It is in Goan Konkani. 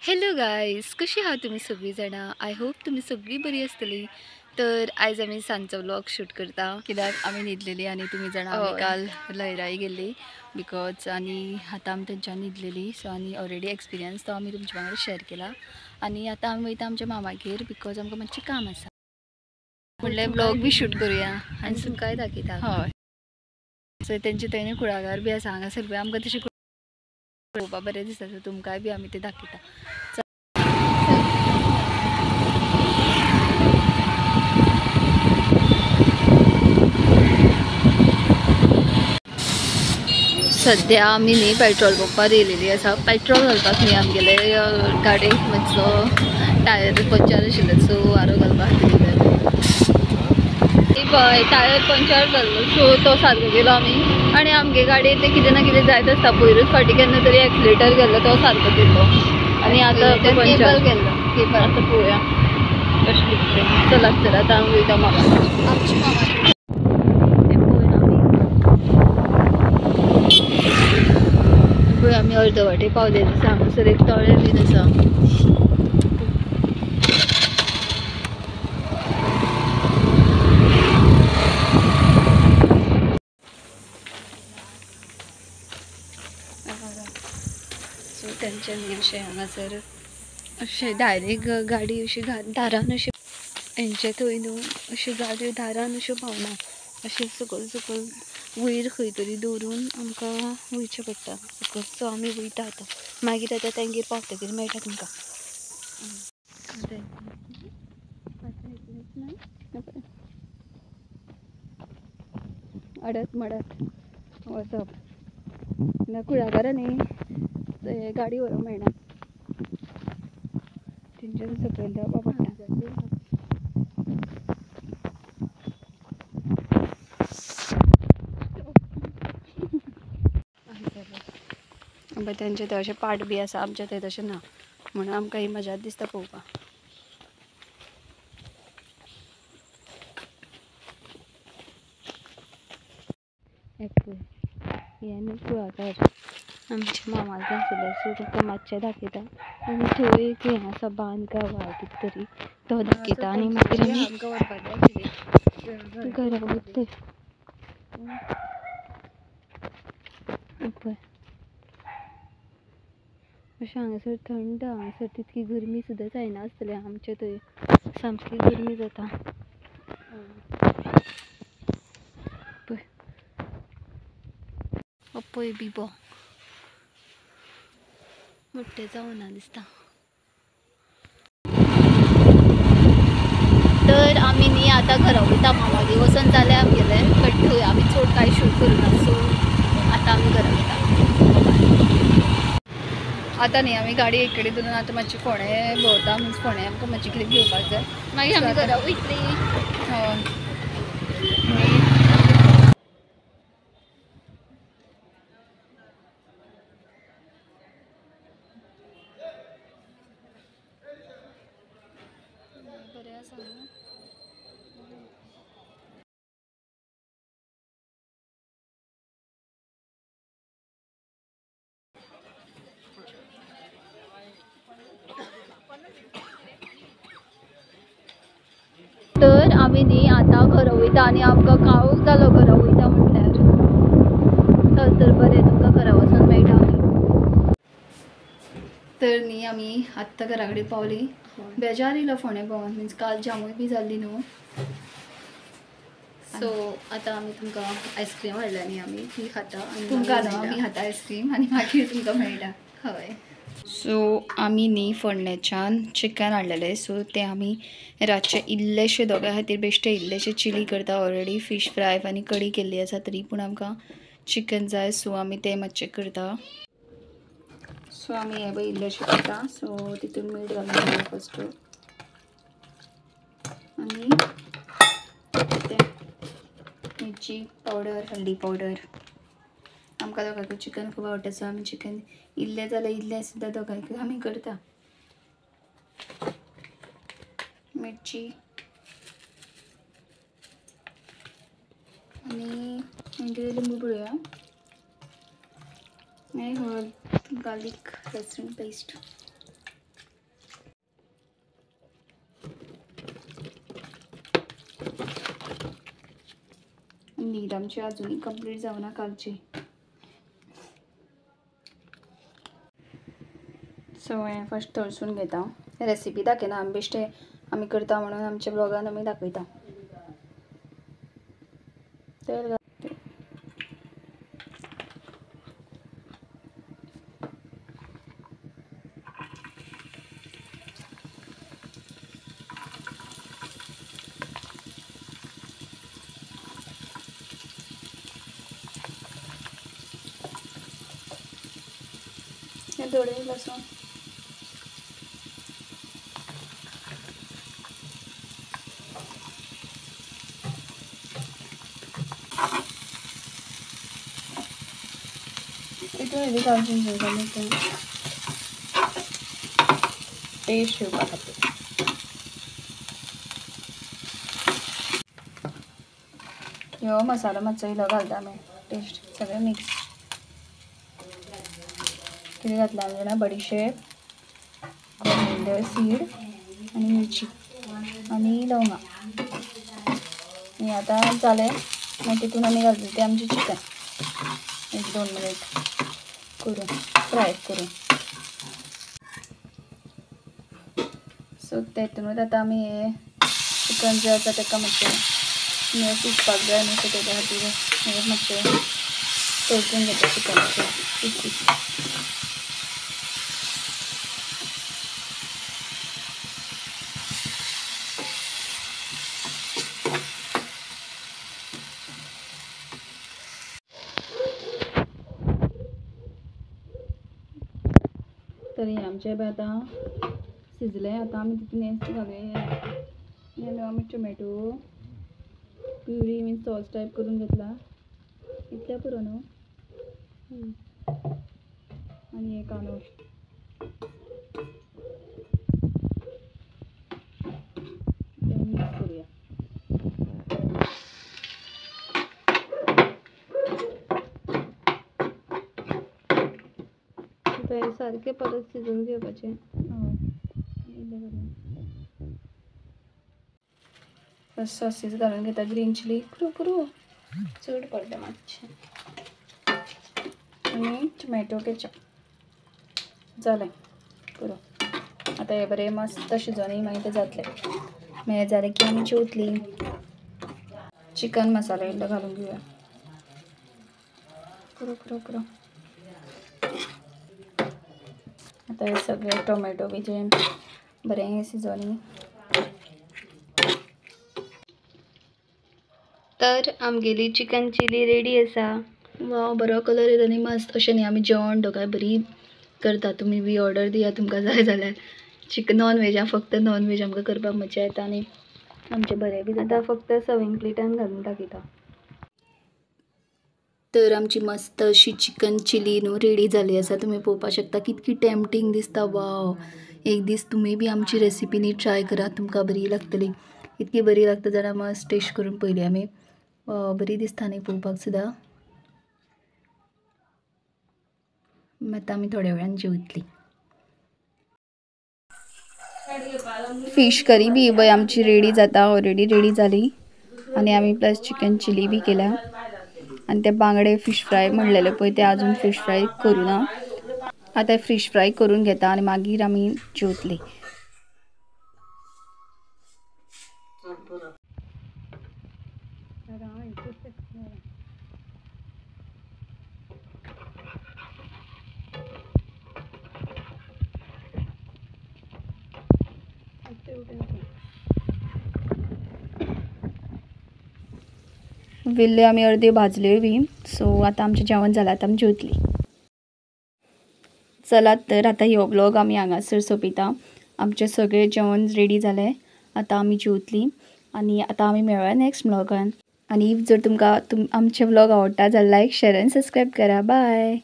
हॅलो गायज, कशी आहा तुमी सगळीं जाणां? I hope तुमी सगळीं बरी आसतली। तर आयज आमी सांजचो व्लॉग शूट करता कित्याक आमी न्हिदलेली आनी तुमी जाणां आमी काल लयराई गेल्ली because आनी आतां आमी तेंच्यान न्हिदलेली। सो आनी ऑलरेडी एक्सपिरियन्स तो आमी तुमच्या वांगडा शेअर केला आनी आतां आमी वयता आमच्या मामागेर because आमकां मातशें काम आसा म्हणल्यार व्लॉग बी शूट करुया आनी तुमकांय दाखयता। हय, सो तेंचे थंय कुळागर बी आसा हांगासर बी आमकां तशें पळोवपाक बरें दिसता, सो तुमकांय बी आमी ते दाखयता। सद्या आमी न्ही पेट्रोल पंपार येयलेली आसा। पेट्रोल घालपाक न्ही आमगेले गाडयेक मातसो टायर पंक्चर आशिल्लो, सो वारो घालपाक खातीर पळय टायर पंक्चर जाल्लो, सो तो सारको केलो आमी। आनी आमगे गाडयेक ते कितें ना कितें जायत आसता, पयरूच फाटीं केन्ना तरी एक्सिलेटर गेल्लो तो सारको केल्लो आनी आतां पंक्चर गेल्लो। आतां पळोवया कशें कितें तें। चलात तर आतां आमी वयता मामा आमची मामा। पळय आमी अर्द वाटे पावलेले आसा, हांगासर एक तळें बीन आसा। सो तेंच्यांनी अशें हांगासर अशें डायरेक्ट गाडी अशी दारान अशी हेंचे थंय न्हू अश्यो गाडयो दारान अश्यो पावना, अशें सकयल सकयल वयर खंय तरी दवरून आमकां वयचें पडटा सकयल। सो आमी वयता आतां, मागीर आतां तेंगेर पावतकीर मेळटा तुमकां। अडत मडत वचप ना कुळागरां न्ही गाडी व्हरूंक मेळना, तेंच्यान सकयल देंवपाक पडटा। तेंचे थंय अशें पाट बी आसा, आमच्या थंय तशें ना, म्हणून आमकां ही मजाच दिसता पळोवपाक। हें न्हू कुळागर आमच्या मामाचें आशिल्लें, सो तुमकां मातशें दाखयता। आनी थंय एक हें आसा बांद काय व्हाळ कितें तरी तो दाखयता आनी मागीर आमी घरा वयतले। पळय अशें हांगासर थंड, हांगासर तितकी गरमी सुद्दां जायना आसतली, आमचे थंय सामकी गरमी जाता। पळय पळय बिबो मोठे जावना दिसता। तर आमी न्ही आतां घरा वयता, मामागेर वचून जालें आमगेलें, बट थंय आमी चड कांय शूट करूं ना, सो आतां आमी घरा वयता। आतां न्ही आमी गाडी एक कडेन दवरून आतां मातशी फोंडें भोंवता, मिन्स फोंडें आमकां मातशें कितें घेवपाक जाय, मागीर आमी घरा वयतली। हय, बरें आसा न्हू। तर आमी न्ही आतां घरा वयता आनी आमकां काळोख जालो घरा वयता म्हटल्यार। चल तर बरें, तुमकां घरा वचून मेळटा। तर न्ही आमी आत्तां घरा कडेन पावली, बेजार येयलो फोंडें भोंवन, मिन्स काल जामूय बी जाल्ली न्हू। सो आतां आमी तुमकां आयस्क्रीम हाडल्या न्ही, आमी ती खाता आनी तुमकां न्हू आमी खाता आयस्क्रीम आनी मागीर तुमकां मेळटा। हय, सो आमी न्ही फोंडेच्यान चिकन हाडलेलें, सो तें आमी रातचें इल्लेशें दोगां खातीर बेश्टें इल्लेशें चिली करता। ऑलरेडी फीश फ्राय आनी कडी केल्ली आसा, तरी पूण आमकां चिकन जाय, सो आमी तें मातशें करता। सो आमी हें पळय इल्लेशें करता, सो तितून मीठ घालून फस्ट आनी तें मिरची पावडर, हळदी पावडर। आमकां दोगांकूय चिकन खूब आवडटा, सो आमी चिकन इल्लें जाल्यार इल्लें सुद्दां दोगांकूय आमी करता। मिरची आनी मागीर लिंबू पिळुया आनी हळद, गार्लिक लसूण पेस्ट। न्हीद आमची अजूनय कंप्लीट जावना कालची. सो हें फर्स्ट तळसून घेता. रेसिपी दाखयना आमी, बेश्टे आमी करता म्हणून आमच्या ब्लॉगान आमी दाखयता. तेल थोडे लसूण, इतून घालून घेवता टेस्ट येवपा खातीर. ह्यो मसालो मातसो इल्लो घालता आमी, टेस्ट सगळें मिक्स. कितें घातलां आमी जाणा, बडीशेप, कोरिएंडर सीड आनी मिरची आनी लवंगां. हें आतां जालें, मागीर तितून आमी घालतली तें आमचें चिकन. 1-2 मिनट करून फ्राय करून. सो तेतूनच आतां आमी हें चिकन जें आसा ताका मातशें शिजपाक जाय न्हू, सो तेज्या खातीर हें मातशें तळसून घेता चिकनाचे पीसीस. तर हें आमचें पळय आतां शिजलें. आतां आमी तितून हें घालुया, हें आमी tomato puree means sauce type करून घेतला, इतलें पुरो न्हू. आनी हे कांदो मिक्स करूया. सारकें परत शिजोवन घेवपाचें. हय, सॉसीस घालून घेता, ग्रीन चिली पुरो पुरो चड पडलें मातशें, आनी टोमॅटो केचप. जालें पुरो. आतां हें बरें मस्त शिजोवन मागीर तें जातलें. मागीर जालें की आमी जेवतलीं. चिकन मसालो इल्लो घालून घेवया. पुरो पुरो पुरो. आतां हे सगळे टोमॅटो बी जे बरें शिजोवन. तर आमगेली चिकन चिली रेडी आसा. वाव, बरो कलर येता न्ही मस्त. अशें न्ही आमी जेवण दोगांय बरी करता. तुमी बी ऑर्डर दिया तुमकां जाय जाल्यार. चिकन नॉन व्हेज, फक्त नॉन व्हेज आमकां करपाक मजा येता आनी आमचें बरें बी जाता. फक्त सर्विंग प्लेटान घालून दाखयता. तर आमची मस्त अशी चिकन चिली न्हू रेडी जाली आसा. तुमी पळोवपाक शकता कितकी टेम्पटींग दिसता. वाव, एक दीस तुमी बी आमची रेसिपी न्ही ट्राय करात, तुमकां बरी लागतली. इतकी बरी लागता जाल्यार मस्त टेस्ट करून पळयली आमी. बरी दिसता न्ही पळोवपाक सुद्दां. आतां आमी थोड्या वेळान जेवतली. फिश करी बी पळय आमची रेडी जाता, ऑलरेडी रेडी जाली. आनी आमी प्लस चिकन चिली बी केल्या. आनी ते बांगडे फिश फ्राय म्हणलेले पळय ते अजून फिश फ्राय करूं ना. आतां फिश फ्राय करून घेता आनी मागीर आमी जेवतली. वेल्ल्यो आमी अर्द्यो भाजल्यो बी. सो आतां आमचें जेवण जालां, आतां आमी जेवतली. चलात तर आतां ह्यो ब्लॉग आमी हांगासर सोंपयता. आमचें सगळें जेवण रेडी जालें, आतां आमी जेवतली. आनी आतां आमी मेळया नेक्स्ट ब्लॉगान. आनी if जर तुमकां आमचे ब्लॉग आवडटा जाल्यार लायक, शेअर आनी सबस्क्रायब करा. बाय.